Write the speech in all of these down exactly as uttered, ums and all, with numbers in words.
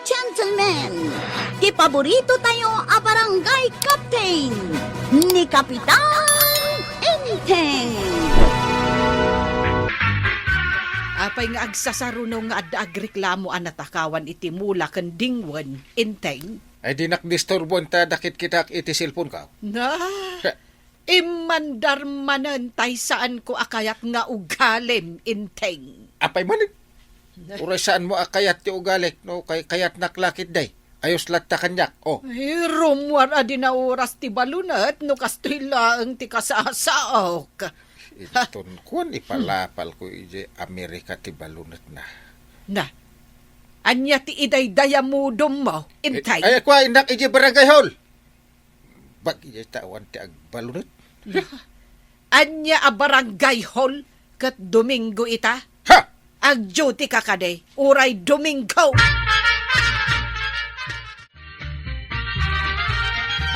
Gentlemen, ti paborito tayo a barangay captain, ni Kapitan Enteng. Apay nga agsasaruno nga adda agreklamo a natakawan iti mula ken dingwen, Enteng? Ay, dinak disturboen ta dakit kitak iti cellphone ka. Na? He. Immandar manen tay saanko a kayat nga ugalim, Enteng. Apay manen? Uray saanmo a kayat ti ugalik, no? Kay kayatnak la ketdi. Ayos latta kaniak, oh. Ay, rummuar a di nauras ti balunet, no kastoy laeng ti kasasaok. Inton kuan, ipalapal ko iti Amerika ti balunetna. Na, ania ti idaydayamudom mo, Enteng? Eh, ay, kua, innak iti barangay hall. Bag iti ta awan ti agbalunet. Ania a barangay hall ket Domingo ita? Ha! Agduty ka kadi, uray Domingo!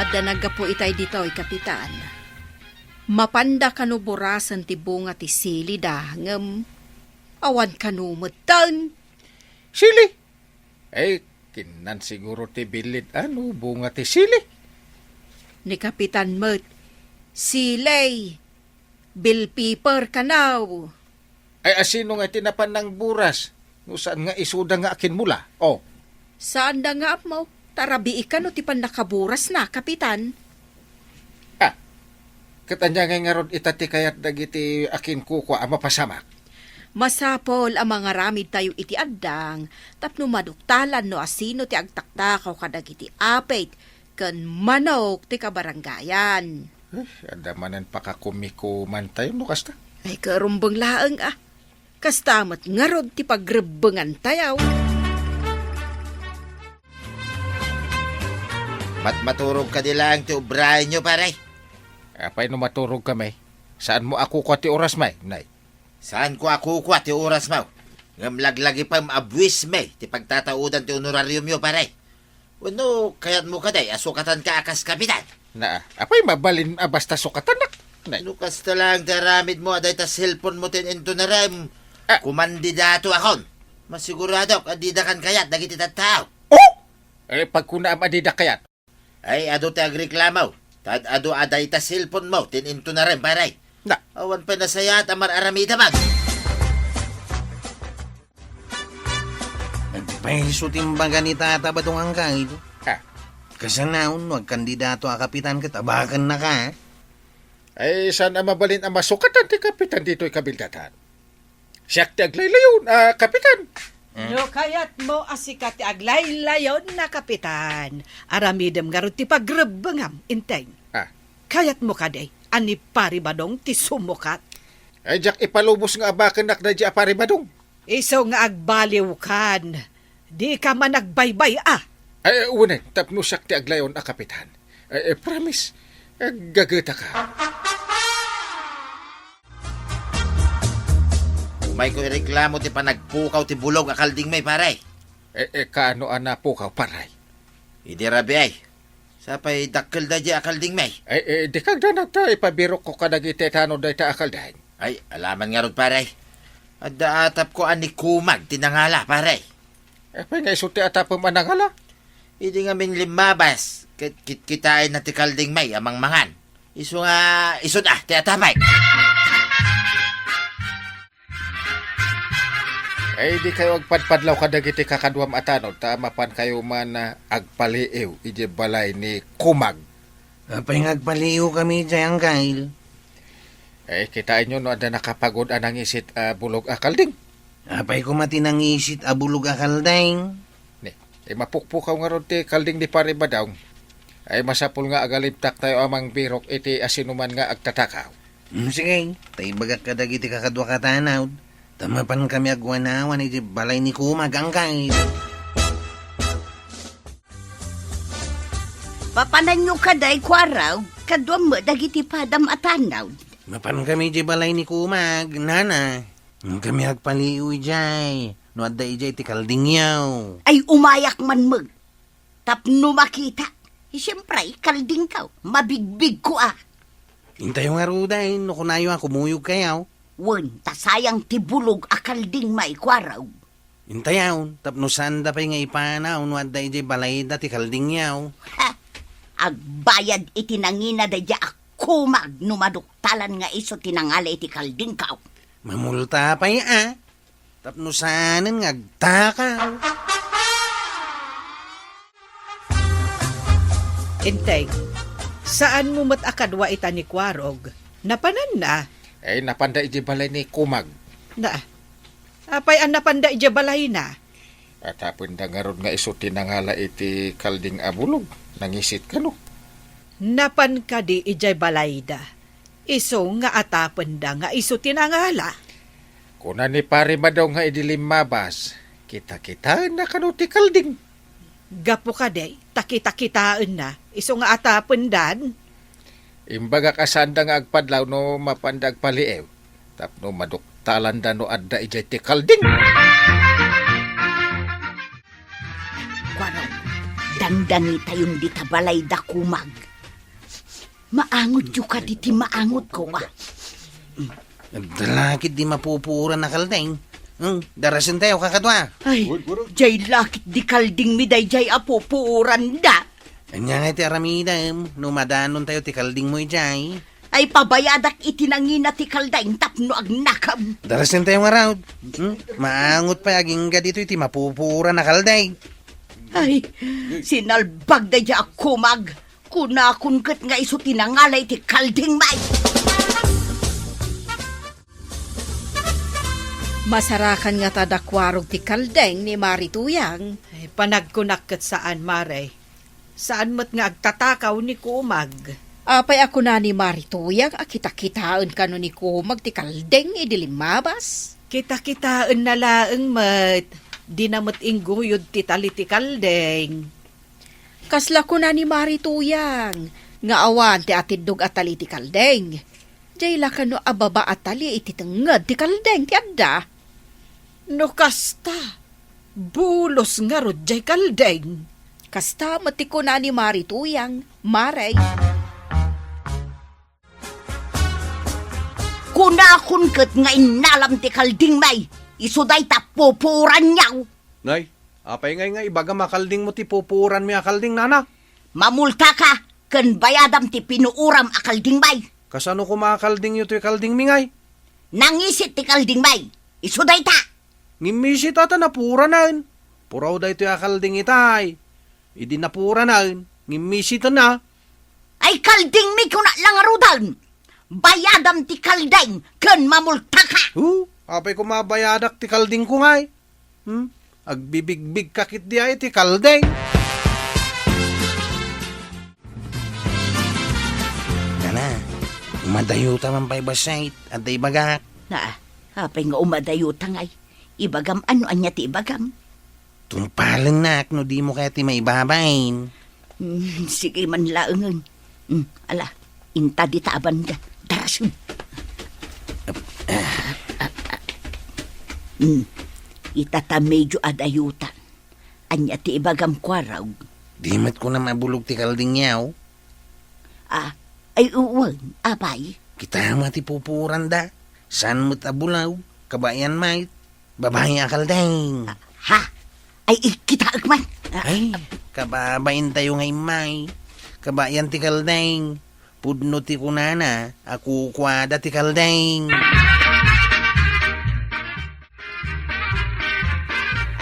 Adda naggapu itay ditoy, Kapitan. Mapanda kano burasen ti bunga ti silida, ngem awan kano metten. Sili? Ay, kinnan siguro ti bilid, ano, bunga ti sili. Ni Kapitan met, sili, bell pepper kano. Ay, asino nga ti napan nang buras? No saan nga isuda nga akinmula? Oh. Saan da nga ammo? Tarabii kano ti pannakaburasna, Kapitan. Ah, ket ania ngay ngarud ita ti kayat dagiti akinkukua a mapasamak? Masapul a mangaramid tayo iti addang tapno maduktalan no asino ti agtaktakaw kadagiti apit ken manok ti kabarangayan. Eh, adda manen pakakumikuman tayo no kasta. Ay, karumbeng laeng a. Kasta met ngarud ti pagrebbengan tayo. Matmaturog kadi laeng ti ubraenyo, pare? Apay no maturog kami? Saanmo a kukua ti oras, may? Nay. Saanko a kukua ti oras mo. Ngem laglagipem a buis mi ti pagtataudan ti honorariumyo, pare. Wenno, kayatmo kadi a sukatanka a kas kapitan? Na, apay mabalin a basta sukatanak? Nay. No kasta laeng ti aramidmo a dayta cellphone mo ti in-intonarem, ah, kumandidato akon. Masiguradok a didakan kayat dagiti tattao. Oh! Eh, pagkunaam a didak kayat? Ay, adu ti agreklamo. Ta ad-adu a dayta cellphone mo ti in-intonarem, pare. Na. Awan pay nasayaat a mar-aramidem. Nagpaiso ti imbaga ni Tata Badong, anggayo. Ha? Kasanaon no agkandidato a kapitan ket abakennaka, ha? Ay, saan a mabalin a masukatan ti kapitan ditoy kabildatan? Siak ti aglaylayon a kapitan. Hmm? No kayatmo a sika ti aglaylayon a kapitan, aramidem ngarud ti pagrebbengam, Enteng. Ah. Kayatmo kadi a ni Pari Badong ti sumukat? Ay, diak ipalubos nga abakennak daydiay a Pari Badong. Isu nga agbaliwkan, dika man agbaybay-a. Ay, ay, wen, tapno siak ti aglayon a kapitan. Ay, ay, promise, aggageta ka. Umayko ireklamo ti panagpukaw ti bulog a kalding mi, pare. Eh, eh, kaano a napukaw, pare? Idi rabii, sapay dakkel daydiay a kalding mi. Eh, eh, dika agdanag ta ipabirokko kadagiti tanod dayta a kalding. Ay, alaman ngarud, pare. Adda atapko a ni Kumag ti nangala, pare. Apay nga isu ti atapem a nangala? Idi ngamin limmabas, ket kitkitaenna ti kalding mi a mangmangan. Isu nga, isu da ti atapek. Ay, dikayo agpadpadlaw kadagiti kakaduam a tanod, ta mapankayo man, ah, agpaliiw idiay balay ni Kumag. Apay nga agpaliiwkami idiay, anggayo? Eh, kitaenyo no adda nakapagod a nangisit a bulog a kalding. Apay koma ti nangisit a bulog a kalding? Ni, eh, mapukpukaw ngarud ti kalding ni Pare Badong. Ay, masapul nga agalibtak tayo a mangbirok iti asinoman nga agtatakaw. Hmm, sige, ta ibagak kadagiti kakaduak a tanod, ta mapankami agwanawan iti balay ni Kumag, anggayo. Papananyo kadi, Kuarog, kaduam met dagiti padam a tanod. Mapankami iti balay ni Kumag, nana. Kami agpaliiw idiay, no adda idiay ti kaldingyo. Ay, umayak man met. Tapno makitak, siempre, kaldingko, mabigbigko a. Intayo ngaruden, no kunayo a kumuyogkayo. Wen, ta sayang ti bulog a kalding mi, Kuarog. Intayaw, tapno saanda pay nga ipanaw no adda idiay balayda ti kaldingyaw. Ha! Agbayad iti nangina daydiay a kumag no maduktalan nga isu ti nangala iti kaldingko. Mamulta pay a, tapno saanen nga agtakaw. Enteng, saanmo met a kadua ita ni Kuarog. Napananna? Ay, napanda idiay balay ni Kumag. Na, apay a napanda idiay balayna? Atapenda ngarud nga isu ti nangala iti kalding a bulog. Nangisit kano? Napan kadi idiay balayda? Isu nga atapenda nga isu ti nangala. Kuna ni Pari Madong nga idi limmabas, kita-kitaenna kano ti kalding. Gapu kadi, ta kita-kitaenna, isu nga atapendan. Imbagak a saanda nga agpadlaw no mapanda agpaliiw, tapno maduktalanda no adda idiay ti kalding. Kuano, dangdangitayon dita balayda Kumag. Maangotyo kadi ti maangotko, a. Adda lakit di mapupuoran a kalding. Hmm, darasentayo, kakadua. Ay, jay lakit di kaldingmi dayjay a pupuoranda. Ania ngay ti aramidem no madanontayo ti kaldingmo idiay? Ay, pabayadak iti nangina ti kalding tapno agnakem. Darasentayo ngarud. Hmm? Maangot pay agingga ditoy ti mapupuoran a kalding. Ay, sinalbag dayjay a Kumag. Kunakon ket nga isu ti nangala iti kaldingmi. Masarakan ngata da Kuarog ti kalding ni Mari Tuyang. Ay, panagkunak ket saan, Mare. Saan met nga agtatakaw ni Kumag. Apay a kuna ni Mari Tuyang a kita-kitaen kano ni Kumag ti kalding idi limmabas? Kita-kitaenna laeng met. Dina met ingguyod ti tali ti kalding. Kasla kuna ni Mari Tuyang nga awan ti atiddog a tali ti kalding. Jay la kano a baba a tali iti tengnged ti kalding ti adda. No kasta, bulos ngarud jay kalding. Kasta met ti kuna ni Mari Tuyang, Mare. Kunakon ket nga innalam ti kaldingmi, isu dayta pupuoranyo. Nay, apay ngay nga ibagam a kaldingmo ti pupuoranmi a kalding, nana? Mamultaka ken bayadam ti pinuoram a kaldingmi. Kasano koma a kaldingyo toy kaldingmi ngay? Nangisit ti kaldingmi, isu dayta. Ngimmisit a ta napuoranen. Puraw daytoy a kalding itay. Idi napuoranen, ngimmisitenna. Ay kaldingmi kuna la ngaruden. Bayadam ti kalding ken mamultaka. Hu, apay koma bayadak ti kaldingko ngay? Hmm? Agbibigbigka ketdi a iti kalding. Nana, umadayota man pay bassit, adda ibagak. Na, apay nga umadayota ngay? Ibagam, ano ania ti ibagam? Tumpalennak no dimo kayat ti maibabain. Mm, sige man laengen. Mm, ala, inta dita a banda. Darasem. Mm, ita ta medyo adayotan. Ania ti ibagam, Kuarog? Di met kunam a bulog ti kaldingyaw? Ah, ay, wen, apay. Kitam a ti pupuoranda. Saan met a bulog, kabayan met. Babai a kalding. Ah, ha? Ay, ikkitaek man. Ah, ay, kababaintayo nga immay. Kabayan ti kalding. Pudno ti kunana a kukuada ti kalding.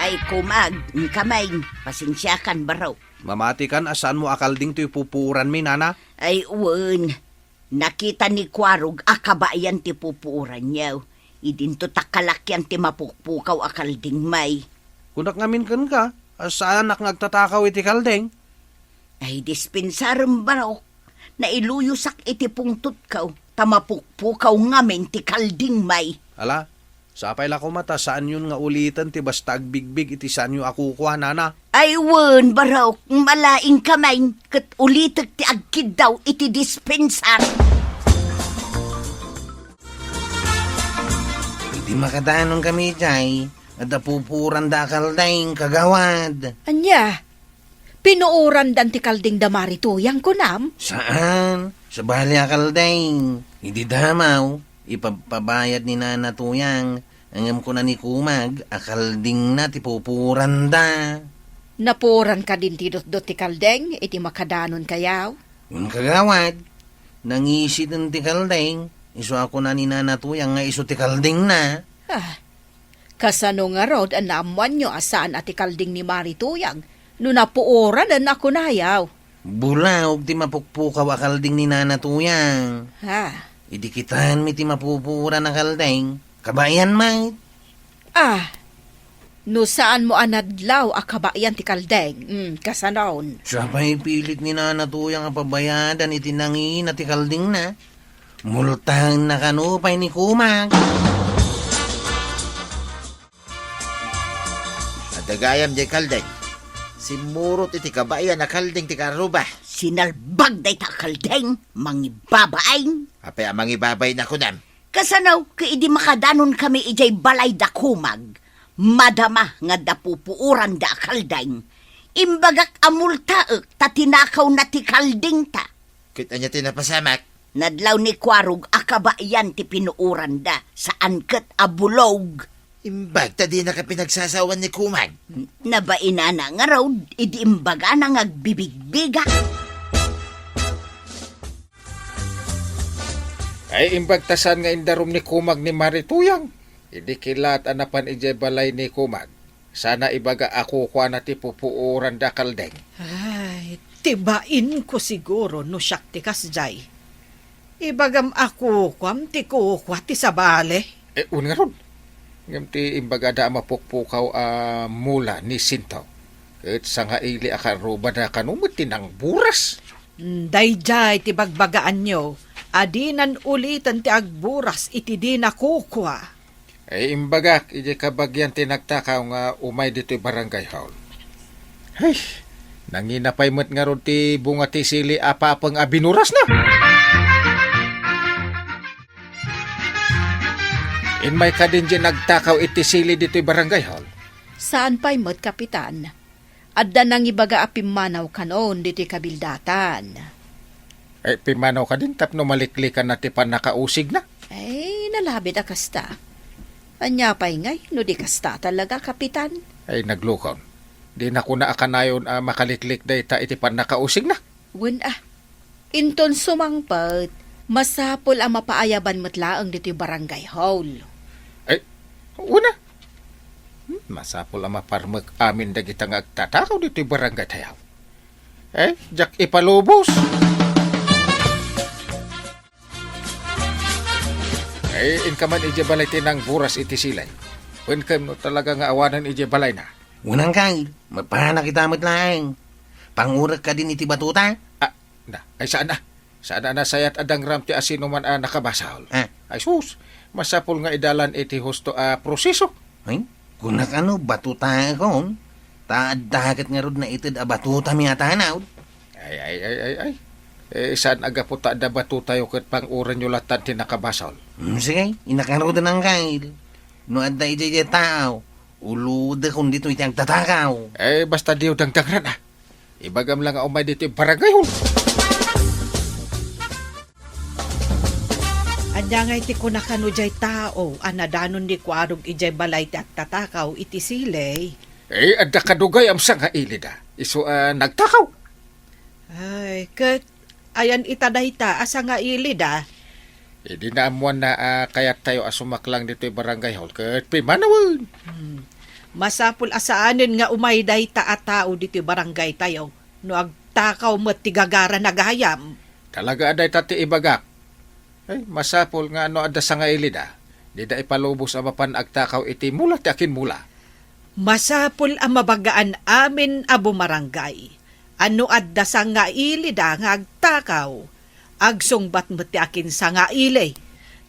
Ay, Kumag, kamay, pasensiakan, baro. Mamatikan a saanmo a kalding toy pupuoranmi, nana? Ay, wen. Nakita ni Kuarog a kabayan ti pupuoranyo. Idinto ta kalakian ti mapukpukaw a kaldingmi. Kunak ngamin kenka, a saanak nga agtatakaw iti kalding? Ay, dispensarem, barok. Nailuyosak iti pungtotko, ta mapukpukaw ngamin ti kaldingmi. Ala, sapay la koma ta saanyon nga uliten ti basta agbigbig iti saanyo a kukua, nana. Ay wen, barok, malaingkami, ket ulitek ti agkiddaw iti dispensar. Idi makadanonkami idiay, adda pupuoranda a kalding, kagawad. Ania? Pinuorandan ti kalding da Mari Tuyang, kunam? Saan. Sabali a kalding. Idi damaw, ipabpabayad ni Nana Tuyang, Ngem kuna ni Kumag a kaldingna ti pupuranda. Napuran kadin ti dutdut ti kalding iti makadanonkayaw? Wen, kagawad, nangisiten ti kalding, isu a kuna ni Nana Tuyang nga isu ti kaldingna. Ah, kasano ngarud a naammoanyo a saan a ti kalding ni Mari Tuyang no napuoranen a kunayaw? Bulaog ti mapukpukaw a kalding ni Nana Tuyang. Ha? Idi kitaenmi ti mapupuoran a kalding, kabayan met. Ah, no saanmo a nadlaw a kabayan ti kalding, mm, kasanon? Siya pay pilit ni Nana Tuyang a pabayadan iti nangina ti kaldingna. Multaenna kano pay ni Kumag. Adda gayam diay kalding. Simmurot iti kabayan a kalding ti kaarruba. Sinalbag dayta a kalding, mangibabain. Apay a mangibabain a kunam? Kasano ket idi makadanonkami idiay balay da Kumag, madama nga adda pupuoranda a kalding, imbagak a multaek ta tinakawna ti kaldingta. Ket ania ti napasamak? Nadlaw ni Kuarog a kabayan ti pinuoranda, saan ket a bulog. Imbag ta dinaka pinagsasawan ni Kumag. Nabainana ngarud idi imbagana nga agbibigbiga. Ay, imbag ta saan nga indarum ni Kumag ni Mari Tuyang. Idi kilaat a napan idiay balay ni Kumag, sana ibaga a kukuana ti pupuoranda a kalding. Ay, ti bainko siguro no siak ti kasdiay. Ibagam a kukuam ti kukua ti sabali. Eh, wen ngarud. Ngem ti imbagada a mapukpukaw a mula ni Sinto, ket sangaili a kaarrubada kano met ti nangburas. Mm, daydiay ti bagbagaanyo a dinan uliten ti agburas iti dina kukua. Ay, imbagak idiay kabagian ti nagtakaw nga umay ditoy barangay hall. Hey, nangina pay met ngarud ti bunga ti sili a papeng a binurasna. Immay kadin diay nagtakaw iti sili ditoy barangay hall? Saan pay met, Kapitan. Adda nangibaga a pimmanaw kanon ditoy kabildatan. Eh, pimmanaw kadin tapno maliklikanna ti pannakausigna? Ay, nalabit a kasta. Ania pay ngay no di kasta talaga, Kapitan? Ay, naglukon. Di na kuna a kanayon a makaliklik dayta iti pannakausigna. Wen a. Inton sumangpet, masapul a mapaayaban met laeng ditoy barangay hall. Ay, wen a. Hmm, masapul a maparmek amin dagita nga agtatakaw ditoy barangay tayo. Eh, diak ipalubos. Eh, inka man idiay balay ti nangburas iti silay. Wen ken no talaga nga awanen idiay balayna. Wen a, Angkal, mapanak ita met laeng. Pangurek kadin iti batuta? Ah, na, ay saan a. Saan a nasayat a dangram ti asinoman a nakabasol. Ah. Ay sus, masapul nga idalan iti husto a proseso. Ay, kunak ano, batuta akon. Ta adda ket ngarud naited a batuta mi a tanaw. Ay, ay, ay, ay, ay. Eh, saan a gapu ta adda batutayo ket pang-urenyo latan ti nakabasol? Hmm, sige, inakarudan, Angkal. No adda idiay tao, ulodekon ditoy ti agtatakaw. Eh, basta diyo dangdangran, ah. Ibagam lang nga umay ditoy barangay hall. Ania ngay ti kuna kano diay tao a nadanon ni Kuarog idiay balay ti agtatakaw iti silay? Eh, adda kadugay a sangailid a. Isu a nagtakaw. Ay, ket ayan ita dayta a sangailid a? Idi naammoanna a kayattayo a sumaklang ditoy barangay hall ket pimmanawen. Hmm. Masapul a saanen nga umay dayta a tao ditoy barangay tayo no agtakaw met ti gagarana gayam. Talaga a dayta ti ibagak. Ay, masapul nga no adda sangailid a, dida ipalubos a mapan agtakaw iti mula ti akinmula. Masapul a mabagaan amin a bumarangay a no adda sangailid a nga agtakaw, agsungbat met ti akinsangaili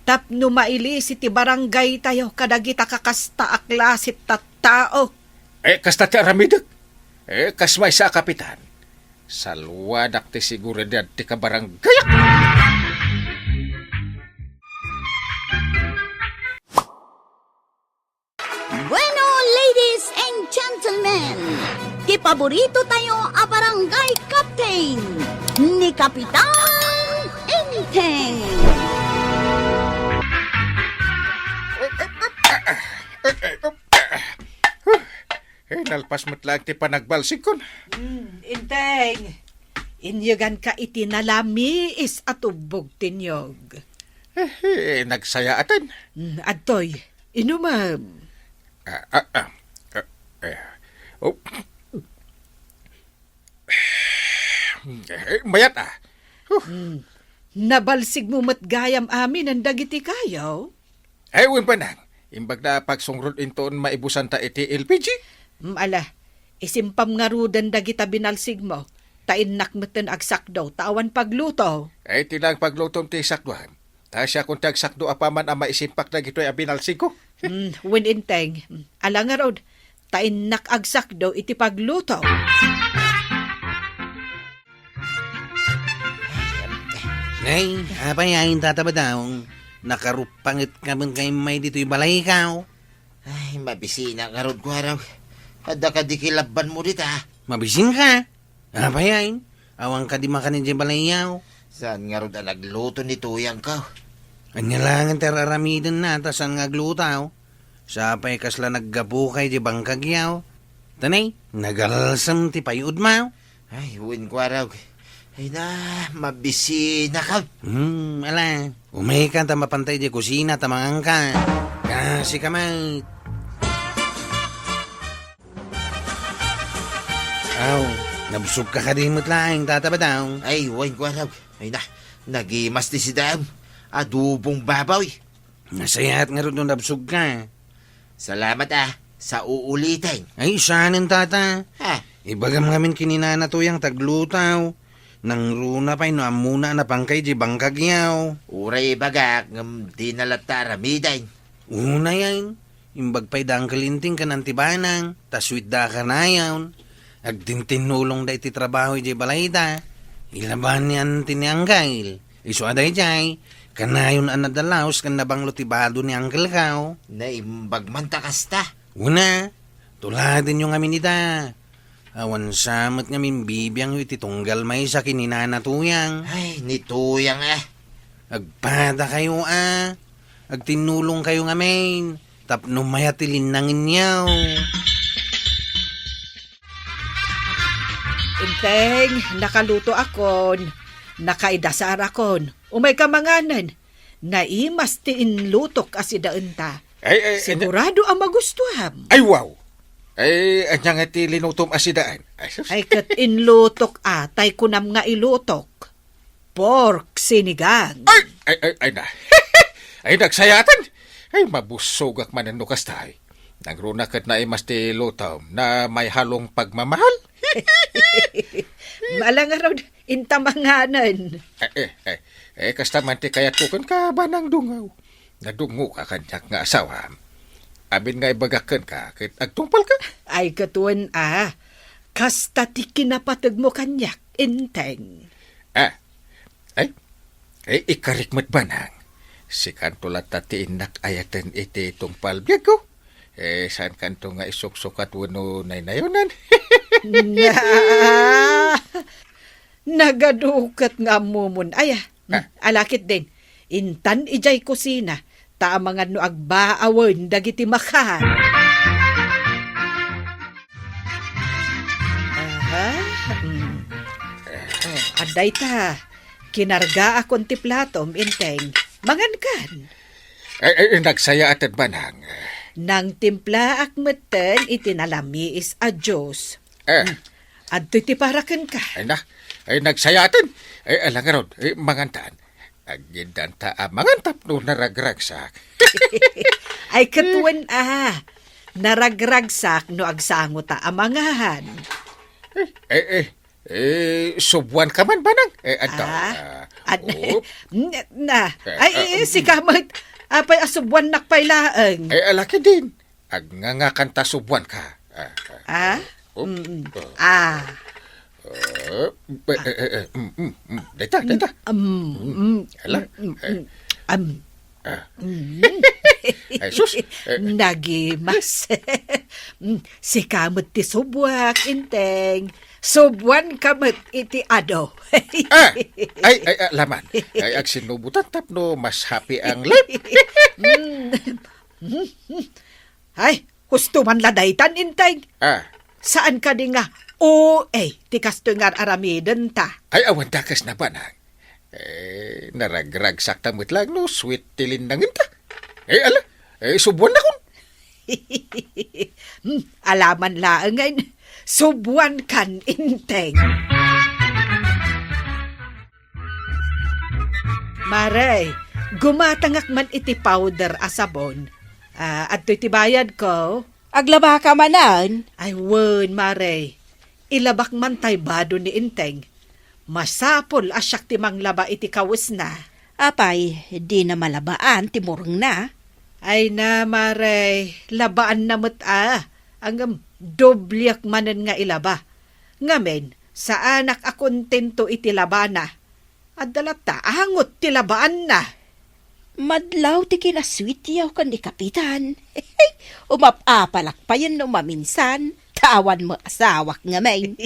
tapno mailisi ti barangay tayo kadagita kakasta a klase ti tattao. Eh, kasta ti aramidek. Eh, kas maysa a kapitan, saluanak ti seguridad ti kabaranggayak. Bueno, ladies and gentlemen, ti paborito tayo a barangay captain, ni Kapitan Enteng. Eh, nalpas met laeng ti panagbalsigkon. Hmm, Inteng, inyeganka iti nalamiis a tubbog ti niyog. Eh, eh, nagsayaaten. Hmm, adtoy, inumem. Ah, ah, ah, ah, eh, oh. Eh, mayat, ah. Huh. Hmm. Nabalsigmo met gayam aminen dagiti kayo? Ay, wen, Banang. Imbag na pagsungrod inton maibusanta iti L P G. Mm, ala, isimpam ngaruden dagita binalsigmo, ta innak metten agsakdo, ta awan pagluto. Ay, ti lang paglutom ti sakdoan. Ta siakon ti agsakdo apaman a maisimpak dagitoy a binalsigko. Mm, wen, Inteng. Mm, ala ngarud, ta innak agsakdo iti pagluto. Nay, apay a inta, Tata Badong? Nakaruppanget ka met nga immay ditoy balaykaw? Ay, mabisinak ngarud, Kuarog. Adda kadi kilabbanmo dita? Mabisinka? Apay a in? Awan kadi makanen idiay balayyaw? Saan ngarud a nagluto ni tuyangko? Ania laengen ti ar-aramidenna ta saan nga agluto? Sapay kasla naggapuka idiay bangkagyaw. Ta nay, nagalsem ti payudmaw. Ay, wen, Kuarog. Ay na, mabisinakon. Hmm, ala. Umayka ta mapanta idiay kusina ta manganka. Kasika met. Aw, nabsogka kadi met laeng, Tata Badong? Ay, wen, Kuarog. Ay na, nagimas ti sidaem. Adobong baboy. Nasayaat ngarud no nabsogka. Salamat, ah, sa uuliten. Ay, saanen, Tata. Ha? Ibagam ngamin ken ni Nana Tuyang ta aglutaw. Nangruna pay no ammona a napangka idiay bangkagyaw. Uray ibagak, ngem dina latta aramiden. Unayen, imbag pay da Uncle Inting ken Auntie Banang, ta sweetda a kanayon. Agtintinnulongda iti trabaho idiay balayda. Ilaban ni Auntie ni Uncle. Isu a daydiay, kanayon a nadalaos ken nabanglo ti bado ni Uncle Kao. Naimbag man ta kasta. Una, tuladenyo ngamin ida. Awan sa met ngamin bibiangyo iti tunggal maysa ken ni Nana Tuyang. Ay, ni Tuyang, eh. Agpadakayo, a. Agtinnulongkayo ngamin tapno mayat ti linnangenyo. Inteng, nakalutoakon, nakaidasarakon. Umayka manganen. Naimas ti inlutok a sidaenta. Ay, ay, ay, sigurado a magustuam. Ay, wow! Ay, ania nga ti linutom a sidaen? Ay, sus. Ay, ket inlutok a, tay kunam nga ilutok. Pork sinigang. Ay, ay, ay, ay na. Ay, nagsayatan. Ay, mabusogak manen no kasta. Nangruna ket naimas ti lutom na may halong pagmamahal. Ala ngarud, inta manganen. Eh, eh, eh, eh, kasta man ti kayatko kenka, Banang Dungaw. Nadungngoka kaniak nga asawam. Amin nga ibagak kenka, ket agtungpalka. Ay, ket wen a. Kasta ti kinapategmo kaniak, Inteng. Ah, ay, ay, ikarik met, Banang. Sikanto latta ti innak ayaten iti tungpal biagko. Eh, saankanto nga isuksukat wenno naynayonan? Na, nagaduket nga ammomon. Ay, ah, hmm, ah, ala ketdin. Intan idiay kusina, ta amangan no agbaawen dagiti makan. Aha. Mm. Oh, adda ita. Kinargaakon ti platom, Inteng. Mangankan. Eh, eh, nagsayaaten, Banang. Nangtimplaak metten iti nalamiis a juice. Eh. Mm. Adtoy ti para kenka. Ay na. Ay, nagsayaaten. Ay, ala ngarud. Ay, mangantan. Agiddanta a mangan tapno naragragsak. Ay, ket wen a. Naragragsak no agsango ta a mangan. Eh, eh, eh, subuanka man, Banang? Eh, adda. Ah, ah, ad-, oh. Na, na. Eh, ay, ah, eh, mm. Sika met. Apay a subuannak pay laeng. Eh, ala ketdin. Agngangakan ta subuanka. Ah, ah. Ah? Oh. Mm-mm. Ah. Ah, eh, eh, eh, eh, mm, mm, mm. Dayta, dayta. Mm, mm, mm. Ala. Mm, mm, eh. Mm. Am. Ah. Mm. Ay, sus. Eh. Nagimas. Mm, sika met ti subuak, Inteng. Subuanka met iti ado. Ah! Ay, ay, ah, laman. Ay, agsinubotan tapno mas happy ang life. Mm. Ay, husto man la daytan, Inteng. Ah. Saan kadi nga O A ti kastoy nga ar-aramidenta? Ay, awan dakes na, Banang. Eh, naragragsak ta met laeng no sweet ti linnangenta. Eh, ala, eh, subuannakon. Hmm, alaman laengen, subuankan, Inteng. Mare, gumatangak man iti powder a sabon. Ah, adtoy ti bayadko. Aglabaka manen? Ay, wen, Mare. Ilabak man tay bado ni Inteng. Masapul a siak ti manglaba iti kawesna. Apay, dina malabaan ti murengna? Ay na, Mare, labaanna met a. Ngem, dobliak manen nga ilaba. Ngamin, saanak a kontento iti labana. Adda latta angot ti labaanna. Madlaw ti kinasweetyaw ken ni Kapitan. Umap-apalak payen no maminsan, ta awan met asawak ngamin.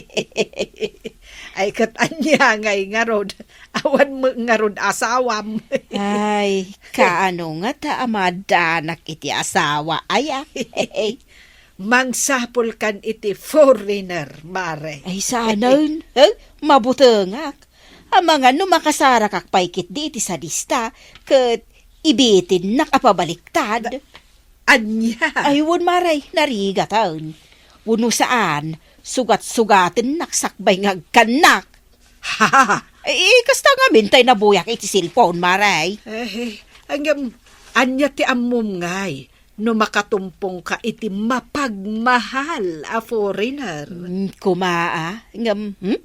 Ay, ket ania ngay ngarud? Awan met ngarud asawam. Ay, kaano ngata a maaddanak iti asawa, aya? Mangsapulkan iti foreigner, Mare. Ay, saanen? Eh, mabutengak. Amangan no makasarakak pay ketdi iti sadista, ket ibitinnak a pabaliktad. Ania? Ay, wen, Mare, narigaten. Wenno saan, sugat-sugatennak sakbay nga agkannak. Ha? Eh, kasta ngamin tay nabuyak iti cellphone, Mare. Eh, ngem, ania ti ammom ngay no makatumpongka iti mapagmahal a foreigner? Mm, kuma, ah. Ngem, hmm?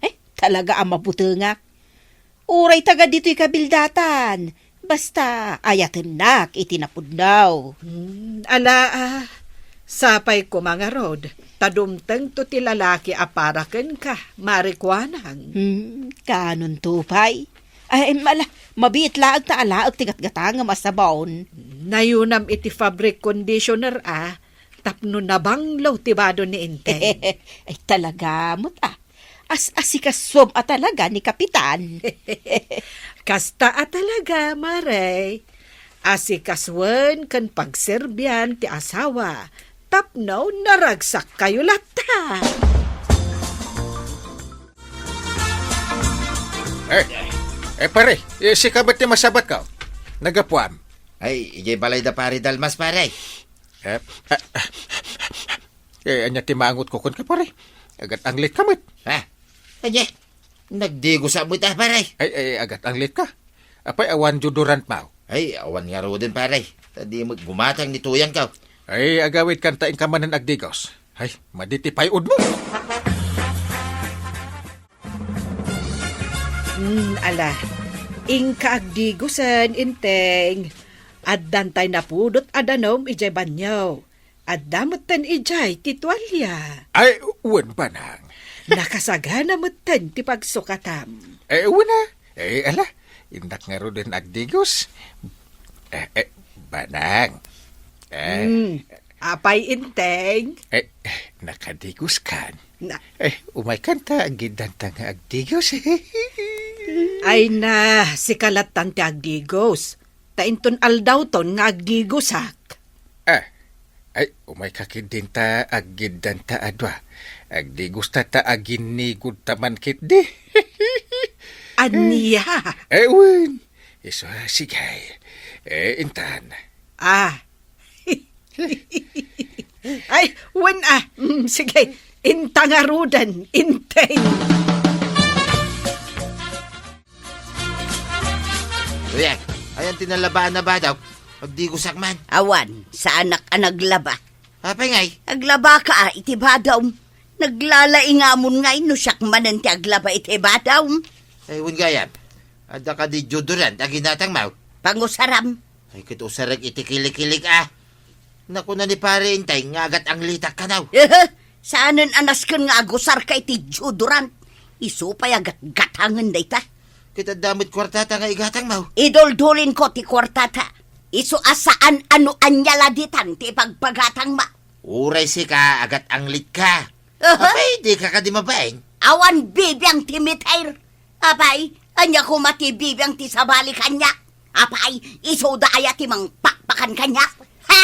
Eh, talaga a mabutengak. Uray taga ditoy kabildatan, basta ayatennak iti napudno. Hmm, ala, ah, sapay koma ngarud, ta dumtengto ti lalaki a para kenka, Mare Kuanang. Hmm, kanonto pay? Ay, mala, mabiit laeng ta alaek ti gatgatangem a sabon. Nayunam iti fabric conditioner, ah, tapno nabanglo ti bado ni Inteng. Ay, talaga met, ah. As-asikasuem a talaga ni Kapitan. Kasta a talaga, Mare. Asikasuen ken pagserbian ti asawa tapno naragsakkayo latta. Eh, eh, pare, eh, sika met ti masabatko. Nagapuam. Ay, idiay balay da Pare Dalmas, pare. Eh, eh, eh, ania ti maangotko kenka, pare? Agat-anglitka met. Ha? Ania? Nagdigos a met, ah, pare. Ay, ay, agat-anglitka. Apay, awan deodorantmo? Ay, awan ngaruden, pare. Ta di met gumatang ni tuyangko. Ay, agawidkan ta inka manen agdigos. Ay, madi ti pay-odmo. Hmm, ala. Inka agdigosen, Inteng. Addan tay napudot a danum idiay banio. Adda metten idiay ti tualia. Ay, wen, Banang. Nakasagana metten ti pagsukatam. Eh, wen a. Eh, ala, innak ngaruden agdigos. Eh, eh, Banang. Eh. Hmm. Apay, Inteng? Eh, nakadigoskan. Na- Eh, umaykan ta agiddanta nga agdigos. Ay na, sika lattan ti agdigos. Ta inton aldawton nga agdigosak. Ah, ay, umayka ketdin ta aggiddanta a dua. Agdigosta ta aginnigudta man ketdi. Ania? Eh, wen. Isu, sige. Eh, intan. Ah. Ay, wen, ah. Mm, sige. Inta ngaruden, Inteng. Uy, ay, ayan ti nalabaan a badaw. Agdigosak man. Awan, saanak a naglaba. Apay ngay? Aglabaka, ah, iti badaw. Naglalaingamon ngay no siak manen ti aglaba iti badaw. Ay, wen gayam. Adda kadi deodorant a ginatangmo? Pangusaram. Ay, ket usarek iti kilikilik, ah. Nakuna ni Pare Inteng nga agat-anglitak kano. Ehe, saanen a nasken nga agusarka iti deodorant. Isu pay agatgatangen dayta. Ket adda met kuartata nga igatangmo. Iduldulinko ti kuartata. Isu a saan a no ania la ditan ti ipagpagatangma. Uray sika, agat-anglitka. Aha. Apay, dika kadi mabain? Awan bibiang ti meter. Apay, ania koma ti bibiang ti sabali kaniak? Apay, isuda aya ti mangpakpakan kaniak? Ha?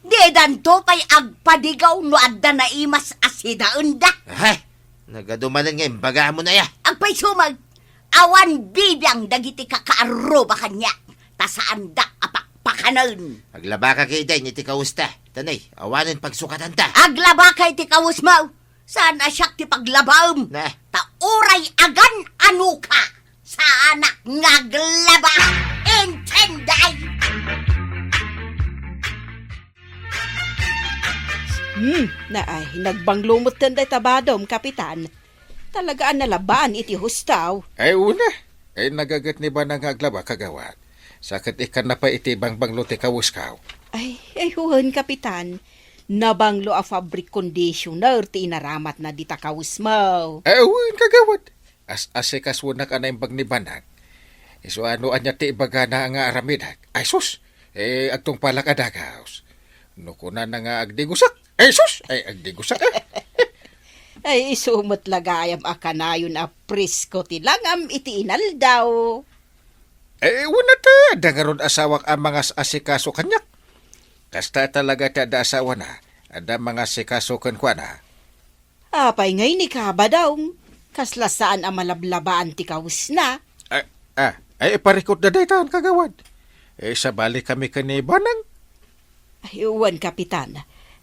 Didanto pay agpadigaw no adda naimas a sidaenda. He, nagadu manen nga imbagam aya. Agpayso met, awan bibiang dagiti kakaarruba kaniak, ta saandak a pakpakanen. Aglabaka ketdin iti kawesta, ta nay, awanen pagsukatanta. Aglabaka iti kawesmo, saan a siak ti paglabaem. Ne. Ta uray agan-anoka, saanak nga aglaba. Intended? Hmm, naay, nagbanglo metten dayta badom, Kapitan. Talaga a nalabaan iti hustaw. Ay, una. Ay, nagaget ni Banang nga aglaba, kagawad. Sa ket ikkanna pay iti bangbanglo ti kawesko. Ay, ay, wen, Kapitan. Nabanglo a fabric conditioner ti inaramatna dita kawesmo. Ay, wen, kagawad. As-asikasonak a naimbag ni Banang. Isu a no ania ti ibagana nga aramidek. Ay, sus! Eh, agtungpalak a dagaos. No kunana nga agdigusak. Ay, sus! Ay, agdigusak, ah. Ay, isu met la gayam a kanayon a presko ti langam iti inaldaw. Eh, wen a ta, adda ngarud asawak a mangas-asikaso kaniak. Kasta talaga ti adda asawana, adda mangasikaso kenkuana. Apay ngay ni Kabadong, kasla saan a malablabaan ti kawesna? Ah, ah, ay, parikutda daytan, kagawad. Eh, sabali kami ken ni Banang. Ay, wen, Kapitan.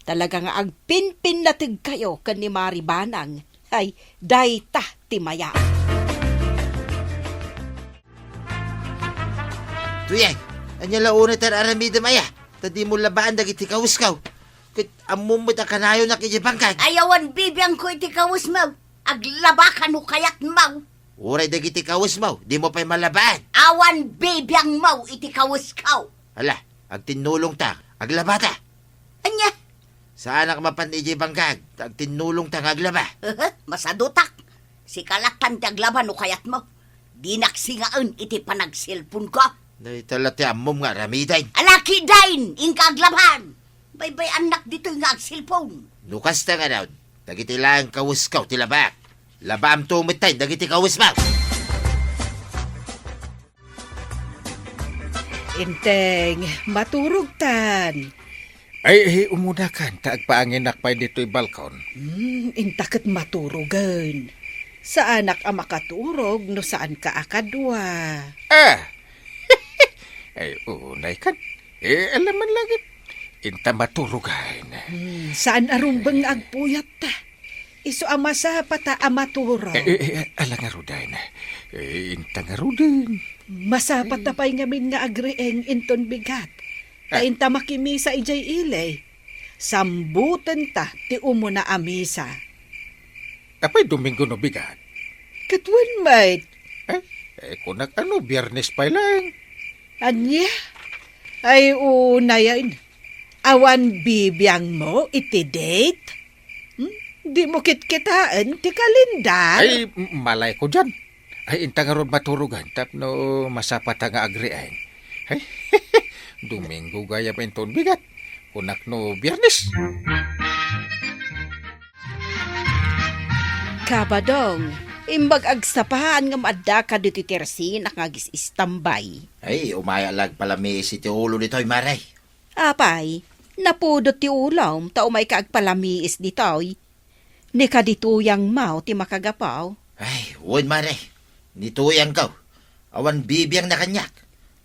Talaga nga agpinpinnategkayo ken ni Mari Banang. Ay, dayta ti mayat. Tuyeng, ania la unay ti ar-aramidem aya? Ta dimo labaan dagiti kawesko. Ket ammom met a kanayonak idiay bangkag. Ay, awan bibiangko iti kawesmo. Aglabaka no kayatmo. Uray dagiti kawesmo, dimo pay malabaan. Awan bibiangmo iti kawesko. Ala, agtinnulongta, aglabata. Ania? Saanak mapan idiay bangkag, ta agtinnulongta nga aglaba. Masadutak. Sika lattan ti aglaba no kayatmo. Dinak singaen iti panagselponko. Dayta la ti ammom nga aramiden. Ala, ketdin, inka aglabaam. Baybay-annak ditoy nga agselpon. No kasta ngarud, dagiti laeng kawesko ti labaak. Labaamto metten dagiti kawesmo. Inteng, maturogtan. Ay, ay, umunakan, ta agpaanginak pay ditoy balkon. Hmm, inta ket maturogen. Saanak a makaturog no saanka a kadua. Ah! Ay, unay kan. Eh, alam man langit. Inta maturogan. Hmm, saan a rumbeng nga agpuyat ta. Isu a masapata a maturog. Eh, eh, eh, ala ngaruden. Eh, inta ngaruden. Masapata pay ngamin nga agriing inton bigat. Ta inta makimisa idiay ili. Sambutenta ti umuna a misa. Apay Domingo no bigat? Ket wen met. Eh, eh, kunak a no Biernes pay laeng. Ania? Ay, unayen. Awan bibiangmo iti date? Hmm? Dimo kitkitaen ti kalendar? Ay, m-, malayko dian. Ay, inta ngarud maturogan tapno masapata nga agriing. Ay, Domingo gayam inton bigat. Kunak no Biernes. Kabadong, imbag agsapaan ngem adda kaditoy ti resinak nga agis-istambay. Ay, umay la agpalamiis iti ulo ditoy, Mare. Apay, napudot ti ulom ta umayka agpalamiis ditoy. Ni kadituyangmo ti makagapu? Ay, wen, Mare. Ni tuyangko. Awan bibiangna kaniak.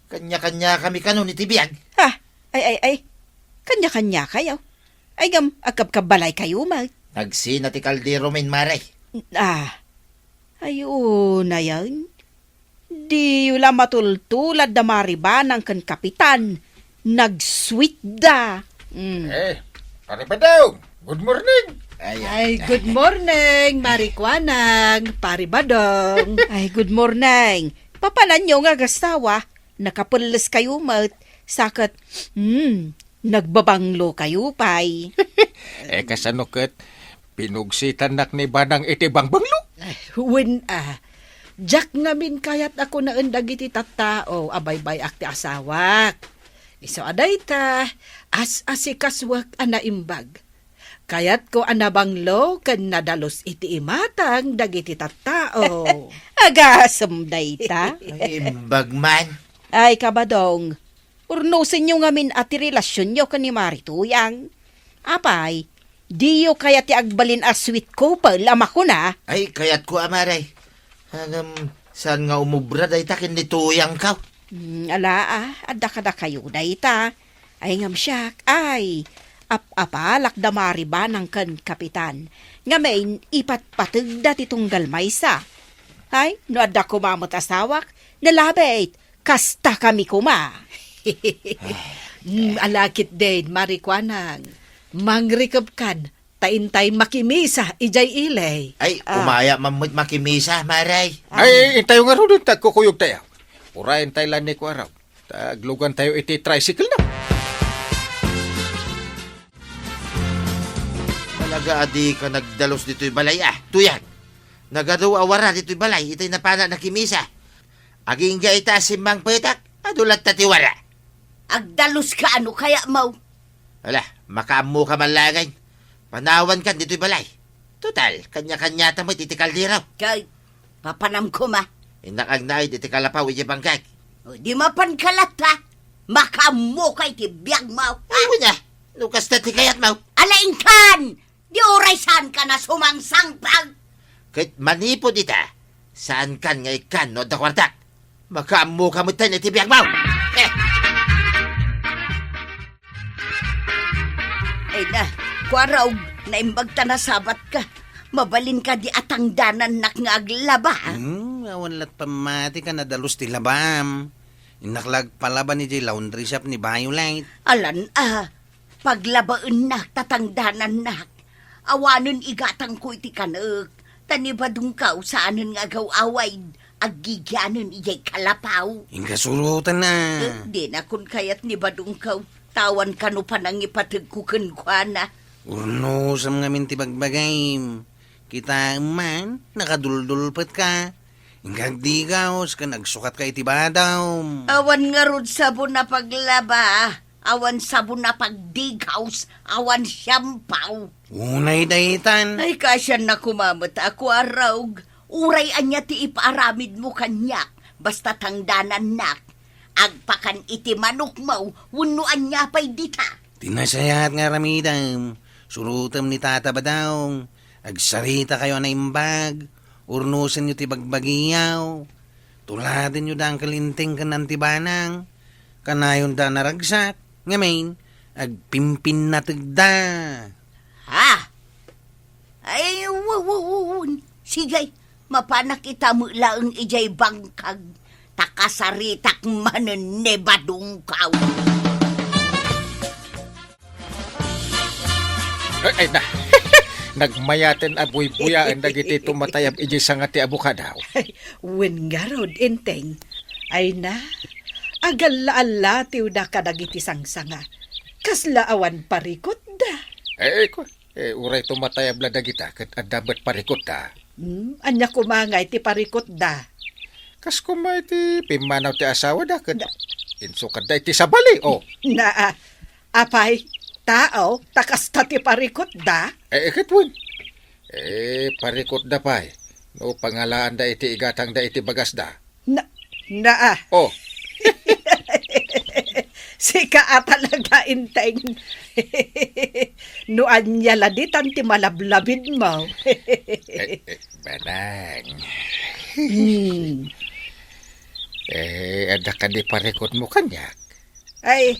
Kanya-kanyakami kanon iti biag. Ha? Ay, ay, ay. Kanya-kanyakayo? Ay, ngem, agkabkabbalaykayo met. Nagsina ti kalderomin, Mare. Ah. Ay, unayen. Diyo la matultulad da Mari Banang ken Kapitan. Nag-sweet da. Mm. Eh, Pare Badong, good morning. Ay, ay, good morning, Mari Kuanang, Pare Badong. Ay, good morning. Papananyo nga agasawa, nakapelles kayo met, sa ket, hmm, nagbabanglo kayo pay. Eh, kasano ket pinugsitannak ni Banang iti bangbanglo? Ay, wen a. Diak ngamin kayat a kunaen dagiti tattao a baybay-ak ti asawak. Isu a dayta, as-asikasuak a naimbag. Kayatko a nabanglo ken nadalus iti imatang dagiti tattao. Agasem dayta. Ay, imbag man. Ay, Kabadong, Urnosenyo ngamin a ti relasionyo ken ni Mari Tuyang. Apay, diyo kayat ti agbalin a sweet couple a makuna? Ay, kayatko a, Mari. Ngem, saan nga umubra dayta ken ni Tuyangko? Hmm, ala, a, adda kadakayo dayta. Ay, ngem siak, ay, ap-apalak da Mari Banang ken Kapitan. Ngamin, ipatpategda ti tunggal maysa. Ay, no adda koma met asawak, nalabit, kasta kami koma. Mm, ala ketdin, Mari Kuanang. Mangrikepkan, ta intay makimisa idiay ili. Ay, ah, umaya man met makimisa, Mari. Ah. Ay, intayo ngaruden ta agkukuyogtayo. Uray intay la ni Kuarog. Ta aglugantayo iti tricycle na. Talaga a dika nagdalus ditoy balay, a, Tuyang. Nagadu a wara ditoy balay, itay napana nakimisa. Agingga ita a simmangpetak, adu latta ti wara. Agdaluska, ano kayatmo? Ala, makaammoka man laengen. Panawankan ditoy balay. Total, kanya-kanyata met iti kaldero. Kay, papanam koma. Innak agnaed iti kalapaw iti bangkag. O, di mapanka latta. Makaammoka iti biagmo. Ay, wen a. No kasta ti kayatmo. Ala, inkan! Di uray saankan a sumangsangpag. Ket manipud ita, saankan nga ikkan no adda kuartak. Makaammoka metten iti biagmo. Eh. Ay na, Kuarog, naimbag ta nasabatka. Mabalin kadi a tangdanannak nga aglaba? Hmm, awan lat pammati ka nadalus ti labam. Innak la agpalaba idiay laundry shop ni Violet. Alan, ah, paglabaennak ta tangdanannak. Awanen igatangko iti kanek, ta ni Badungkaw saanen nga agaw-away, aggigianen idiay kalapaw. Inka suroten na. Eh, dinakon kayat ni Badungkaw, ta awan kano panangipategko kenkuana. Urnosem ngamin ti bagbagim. Kitaem man, nakaduldulpetka. Inka agdigaws ken agsukatka iti badom. Awan ngarud sabon a paglaba, awan sabon a pagdigaws, awan siampaw. Unay daytan. Ay, kasianna koma met a Kuarog. Uray ania ti ipaaramidmo kaniak, basta tangdanannak. Agpakan iti manokmo wenno ania pay dita. Ti nasayaat nga aramidem, surotem ni Tata Badong. Agsaritakayo a naimbag, urnosenyo ti bagbagiyo. Tuladenyo da Uncle Enteng ken Auntie Banang. Kanayonda a naragsak, ngamin, agpimpinnategda. Ha? Ay, wa-, wa-, wa-, wa-, sige, mapanak ita met laeng idiay bangkag, ta kasaritak manen ni Badungkaw. Ay, ay na. Nagmayaten a buybuyaen dagiti tumatayab idiay sanga ti abukado. Wen ngarud, Enteng. Ay na, agalla-allatiwda kadagiti sangsanga. Kasla awan parikutda. Eh, eh, ku-, eh, uray tumatayab la dagita, ket adda met parikutda. Hmm, ania koma ngay ti parikutda? Kas koma iti pimmanaw ti asawada, ket da- insukadda iti sabali, oh. Naa, apay, tao, ta kasta ti parikutda? Eh, eh, ket wen. Eh, parikutda pay, no pangalaanda iti igatangda iti bagasda. Na, naa. Oh. Sika a talaga, Enteng. No ania la ditan ti malablabidmo. Eh, eh, Banang. Hmm. Eh, adda kadi parikutmo kaniak? Ay,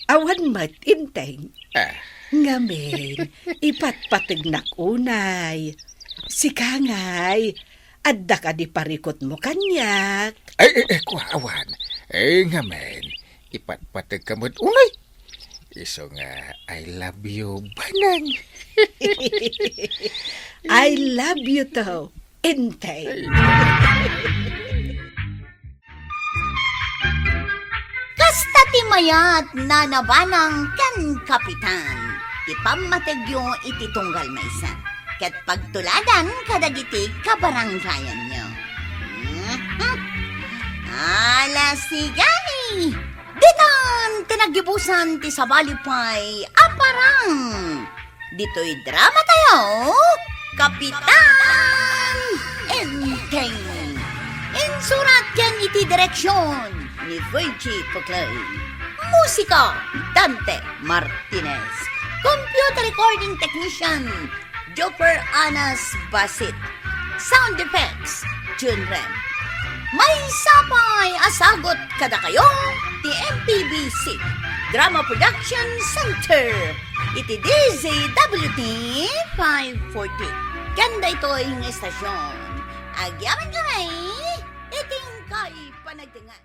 awan met, Enteng. Ah. Ngamin, ipatpategnak unay. Sika ngay, adda kadi parikutmo kaniak? Ay, eh, eh, kua, awan. Eh, ngamin, ipatpategka met unay. Isu nga, I love you, Banang. I love you too, Enteng. Ay. Kasta ti mayat, Nana Banang ken Kapitan, ti pammategyo iti tunggal maysa, ket pagtuladan kadagiti kabarangayanyo. Mhm. Ala, sige! Ditan ti naggibusan ti sabali pay a parang. Ditoy drama tayo, Kapitan Enteng. Insurat ken iti direksyon ni Virgie Puclay. Musika, Dante Martinez. Computer recording technician, Joper Anas Basit. Sound effects, Jun Rem. Maysa pay a sagut kadakayo ti M P B C Drama Production Center iti D Z W T five forty. Ken daytoy nga estasion, agyaman kami iti inkay panagtengan.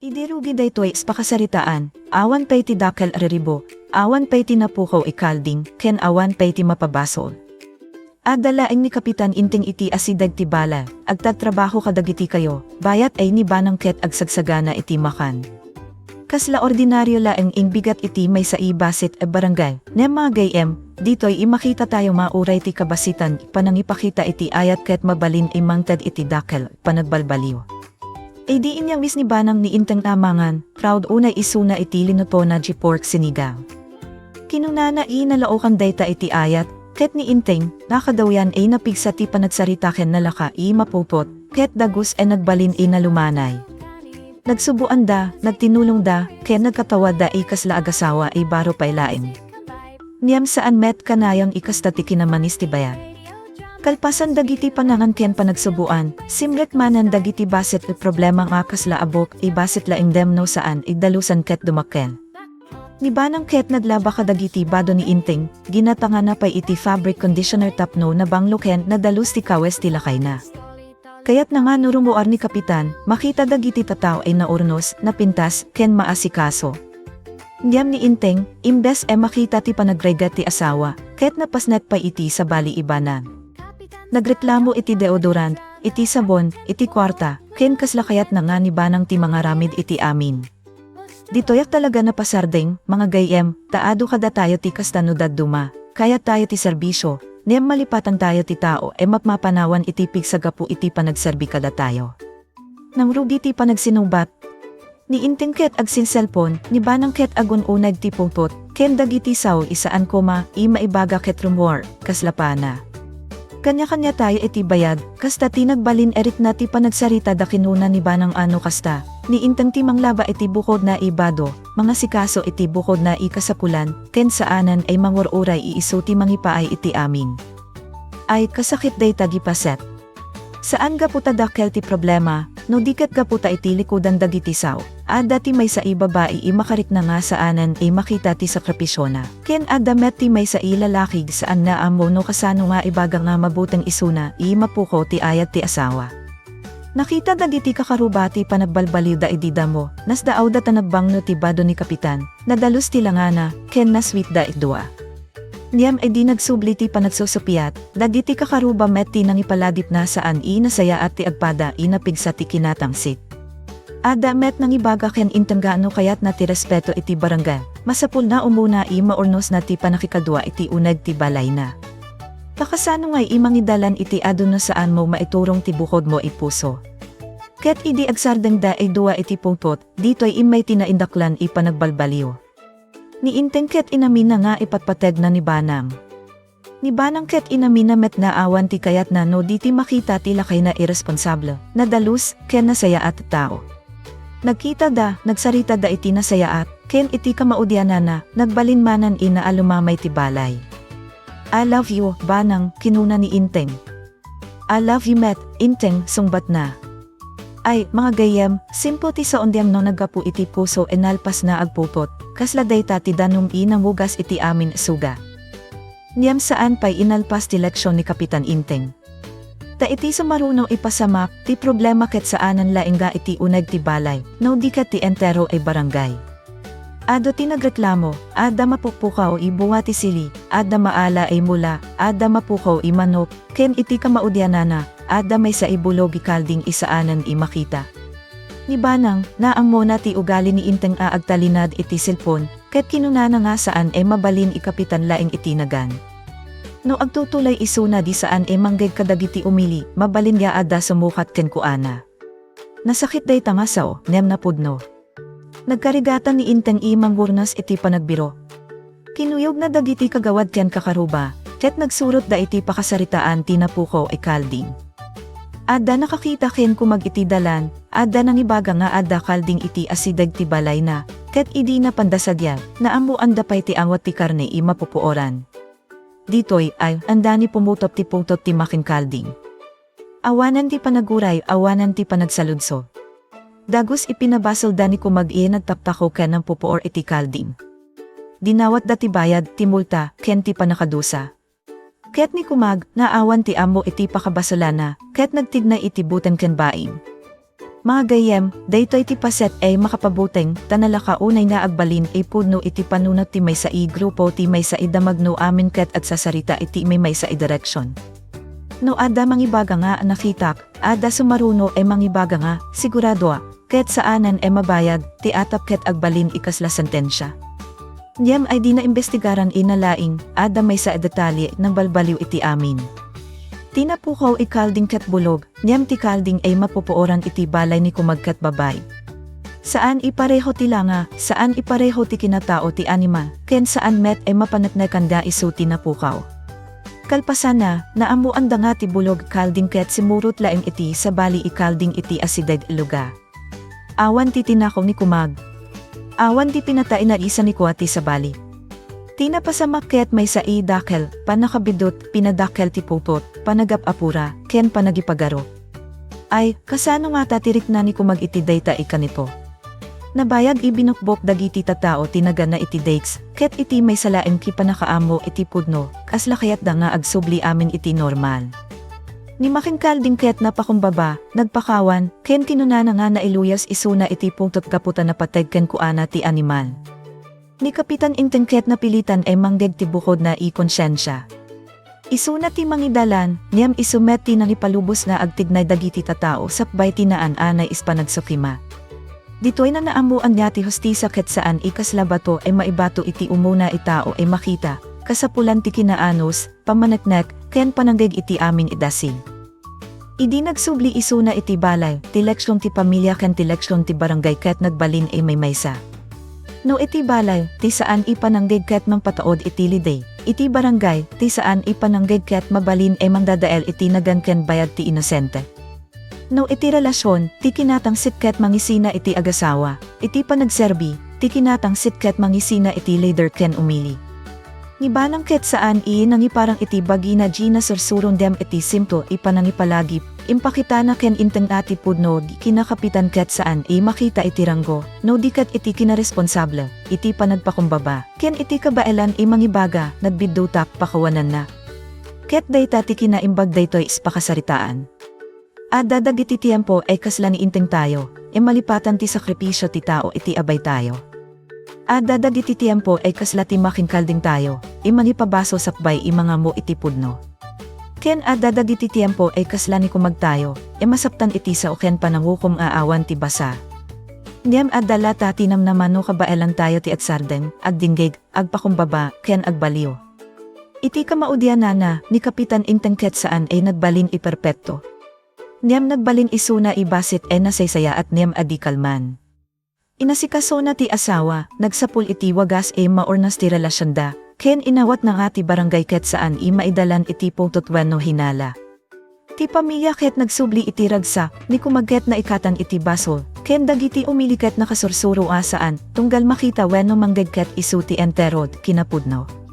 Idi rugi daytoy a pakasaritaan, awan pay ti dakkel a riribo, awan pay ti napukaw a kalding, ken awan pay ti mapabasol. Adda laeng ni Kapitan Inteng iti asideg ti bala, agtatrabaho kadagiti kayo, bayat ay ni Banang ket agsagsagana iti makan. Kasla ordinario laeng imbigat iti maysa a basit a barangay, ngem mga gayyem, ditoy a makitatayo nga uray ti kabasitan, panangipakita iti ayat ket mabalin a mangted iti dakkel a panagbalbaliw. Idi inyawis ni Banang ni Inteng a mangan, proud unay isuna iti linutona a pork sinigang. Kinunana a nalaokan dayta iti ayat, ket ni Inteng, nga kadawyan a napigsa ti panagsarita ken nalaka a mapupot, ket dagus a nagbalin a nalumanay. Nagsuboanda, nagtinulongda, ken nagkatawadda a kasla agasawa a baro pay laeng. Ngem saan met a kanayon a kasta ti kinamanis ti bayag. Kalpasan dagiti panangan ken panagsuboan, simrek manen dagiti basit a problema nga kasla a buok a basit laeng ngem no saan a dalusan ket dumakkel. Ni Banang ket naglaba kadagiti bado ni Inteng, ginatangana pay iti fabric conditioner tapno nabanglo ken nadalus ti kawes ti lakayna. Kayatna nga no rumuar ni Kapitan, makita dagiti tattao a naurnos, napintas, ken maasikaso. Ngem ni Inteng, imbes a makita ti panagrigat ti asawa, ket napasnek pay iti sabali ni Banang. Nagreklamo iti deodorant, iti sabon, iti kuarta, ken kasla kayatna nga ni Banang ti mangaramid iti amin. Ditoyak talaga napasardeng, mga gayyem, ta adu kadatayo ti kasta no dadduma, kayattayo ti serbisio, ngem malipatantayo ti tao a mapmapanawan iti pigsa gapu iti panagserbi kadatayo. Nangrugi ti panagsinubat. Ni Inteng ket agsinselpon, ni Banang ket agun-uneg ti pupot, ken dagiti sao a saan koma a maibaga ket rumuar, kasla pana. Kanya-kaniatayo iti bayag, kasta ti nagbalin a rikna ti panagsarita da kinuna ni Banang a no kasta, ni Inteng ti manglaba iti bukodna a bado, mangasikaso iti bukodna a kasapulan, ken saanen a mangur-uray a isu ti mangipaay iti amin. Ay, kasakit dayta a paset. Saan gapu ta dakkel ti problema, no di ket gapu ta iti likudan dagiti sao, adda ti maysa a babai a makarikna nga saanen a makita ti sakripisona. Ken adda met ti maysa a lalaki a saan nga ammo no kasano nga ibaga nga mabuteng isuna a mapukaw ti ayat ti asawa. Nakita dagiti kakaruba ti panagbalbaliwda idi damo, nasdaawda ta nagbanglo ti bado ni Kapitan, nadalus ti langana, ken nasweetda a dua. Ngem idi nagsubli ti panagsusupiat, dagiti kakaruba met ti nangipaladipna saan a nasayaat ti agpada a napigsa ti kinatangsit. Adda met nangibaga ken Inteng a no kayatna ti respeto iti barangay, masapulna umuna a maurnosna ti pannakikadua iti uneg ti balayna. Ta kasano ngay a mangidalan iti adu no saanmo maiturong ti bukodmo a puso? Ket idi agsardengda a dua iti pupot, ditoy immay ti naindaklan a panagbalbaliw. Ni Inteng ket inaminna nga ipatpategna ni Banang. Ni Banang ket inaminna met nga awan ti kayatna no di ti makita ti lakayna a responsable, nadalus, ken nasayaat a tao. Nagkitada, nagsaritada iti nasayaat, ken iti kamaudiananna, nagbalin manen a naalumamay ti balay. "I love you, Banang," kinuna ni Inteng. "I love you met, Inteng," sungbatna. Ay, mga gayyem, simple ti saondem no naggapu iti puso a nalpas nga agpupot, kasla dayta ti danum a nangugas iti amin a suga. Ngem saan pay a nalpas ti leksion ni Kapitan Inteng. Ta iti sumaruno a pasamak, ti problema ket saanen laeng nga iti uneg ti balay, no di ket ti entero a barangay. Adu ti nagreklamo, adda mapupukaw a bunga ti sili, adda maala a mula, adda mapukaw a manok, ken iti kamaudiananna, adda maysa a bulog a kalding a saanen a makita. Ni Banang, naammona ti ugali ni Inteng a agtalinad iti selpon, ket kinunana nga saan a mabalin a Kapitan laeng iti nagan. No agtutulay isuna di saan a manggeg kadagiti umili, mabalin nga adda sumukat kenkuana. Nasakit dayta nga sao, ngem napudno. Nagkarigatan ni Inteng a mangurnos iti panagbiro. Kinuyogna dagiti kagawad ken kakaruba, ket nagsurotda iti pakasaritaan ti napukaw a kalding. Adda nakakita ken kumag iti dalan, adda nangibaga nga adda kalding iti asideg ti balayna, ket idi napanda sagian, naammoanda pay ti angot ti karne a mapupuoran. Ditoy, ay, anda ni pumutop ti pungtot ti makinkalding. Awanan ti panaguray, awanan ti panagsaludsod. Dagus ipinabasolda ni kumag a nagtaptako ken nangpupuor iti kalding. Dinawatda ti bayad, ti multa, ken ti pannakadusa. Ket ni kumag, naawan ti ammo iti pakabasolana, ket nagtignay iti buteng ken baing. Mga gayyem, daytoy ti paset a makapabuteng, ta nalaka unay nga agbalin a pudno iti panunot ti maysa a grupo ti maysa a damag no amin ket agsasarita iti maymaysa a direksion. No adda mangibaga nga nakitak, adda sumaruno a mangibaga nga, sigurado a, ket saanen a mabayag, ti atap ket agbalin a kasla sentensia. Ngem ay di naimbestigaran a nalaing, adda maysa a detalye a nangbalbaliw iti amin. Ti napukaw a kalding ket bulog, ngem ti kalding a mapupuoran iti balay ni kumag ket babay. Saan a pareho ti langa, saan a pareho ti kinatao ti animal, ken saan met a mapaneknekan nga isu ti napukaw. Kalpasanna, naammoanda nga ti bulog a kalding ket simurot laeng iti sabali a kalding iti asideg a lugar. Awan ti tinakaw ni kumag. Awan ti pinatay a naisa ni kua ti sabali. Ti napasamak ket maysa a dakkel, pannakabiddut, pinadakkel ti pungtot, panagap-apura, ken panagipagaro. Ay, kasano ngata ti rikna ni kumag iti dayta a kanito? Nabayag a binukbok dagiti tattao ti naganna iti dakes, ket iti maysa laeng ti pannakaammo iti pudno, kasla kayatda nga agsubli amin iti normal. Ni makinkalding ket napakumbaba, nagpakawan, ken kinunana nga nailuyas isuna iti pungtot gapu ta napateg kenkuana ti animal. Ni Kapitan Enteng ket napilitan a manggeg ti bukodna a konsiensia. Isuna ti mangidalan, ngem isu met ti nangipalubos nga agtignay dagiti tattao sakbay ti naan-anay a panagsukima. Ditoy nga naammoan nga ti hustisia ket saan a kasla bato a maibato iti umuna a tao a makita, kasapulan ti kinaanus, pammaneknek, ken pananggeg iti amin a dakes. Idi nagsubli isuna iti balay, ti leksion ti pamilia ken ti leksion ti barangay ket nagbalin a maymaysa. No iti balay, ti saan a pananggeg ket mangpataud iti lide, iti barangay, ti saan a pananggeg ket mabalin a mangdadael iti nagan ken bayad ti inosente. No iti relasion, ti kinatangsit ket mangisina iti agasawa, iti panagserbi, ti kinatangsit ket mangisina iti lider ken umili. Ni Banang ket saan a nangiparang iti bagina a nasursurong dem iti simto a panangipalagip, impakitana ken Enteng a ti pudno a kinakapitan ket saan a makita iti ranggo, no di ket iti kinaresponsable, iti panagpakumbaba, ken iti kabaelan a mangibaga, nagbiddutak pakawananna. Ket dayta ti kinaimbag daytoy a pakasaritaan. Adda dagiti tiempo a kasla ni Enteng tayo, a malipatan ti sakripisio ti tao iti abaytayo. Adda dagiti tiempo a kasla ti makinkalding tayo, a mangipabaso sakbay a mangammo iti pudno. Ken adda dagiti tiempo a kasla ni kumag tayo, a masaptan iti sao ken panangukom a awan ti basa. Ngem adda latta ti namnama no kabaelan tayo ti agsardeng, agdinggeg, agpakumbaba, ken agbaliw. Iti kamaudiananna, ni Kapitan Enteng ket saan a nagbalin a perpekto. Ngem nagbalin isuna a bassit a nasaysayaat ngem a di kalman. Inasikasona ti asawa, nagsapul iti wagas a maurnas ti relasionda, ken inawatna nga ti barangay ket saan a maidalan iti pungtot wenno hinala. Ti pamilia ket nagsubli iti ragsak, ni kumag ket naikatan iti basol, ken dagiti umili ket nakasursuro a saan, tunggal makita wenno manggeg ket isu ti entero a kinapudno.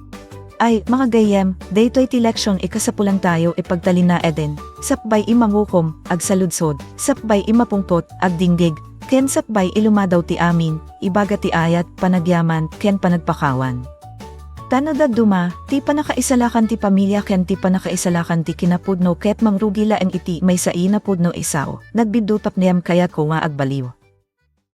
Ay, mga gayyem, daytoy ti leksion a kasapulan tayo a pagtalinaeden, sakbay a mangukom, agsaludsod, sakbay a mapungtot, agdinggeg, ken sakbay a lumadaw ti amin, ibaga ti ayat, panagyaman, ken panagpakawan. Ta no dadduma, ti pannakaisalakan ti pamilia ken ti pannakaisalakan ti kinapudno ket mangrugi laeng iti maysa a napudno a sao, nagbiddutak ngem kayatko nga agbaliw.